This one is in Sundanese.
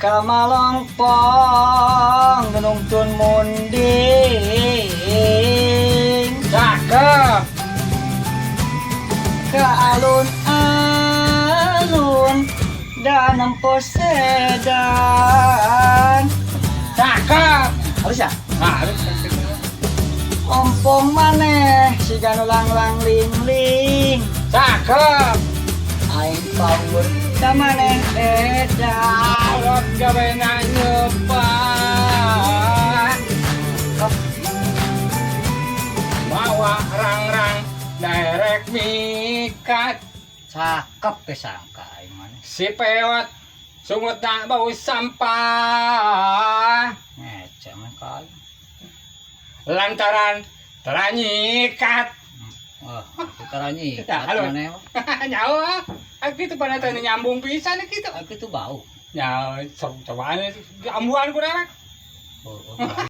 Kamalongpong nungtun munding. Cakep. Ka alun-alun dan nempo sedan. Cakep. Halus ya? Halus. Ompong maneh siga nu lang-lang ling-ling. Cakep. Aing power ka maneh edan. Alot gawe nyepak. Mawa rang-rang derek mikat. Cakep kesangka aing maneh. Si peot sungutna bau sampah. Ngece mah kali. Lantaran tara nyikat. Wah, tara nyikat Ya, halo. maneh mah. Nyawa. Ah, gitu pada tadi nyambung pisan gitu. Aku itu bau. Ya, cobaan ambuan ku dewek. Oh.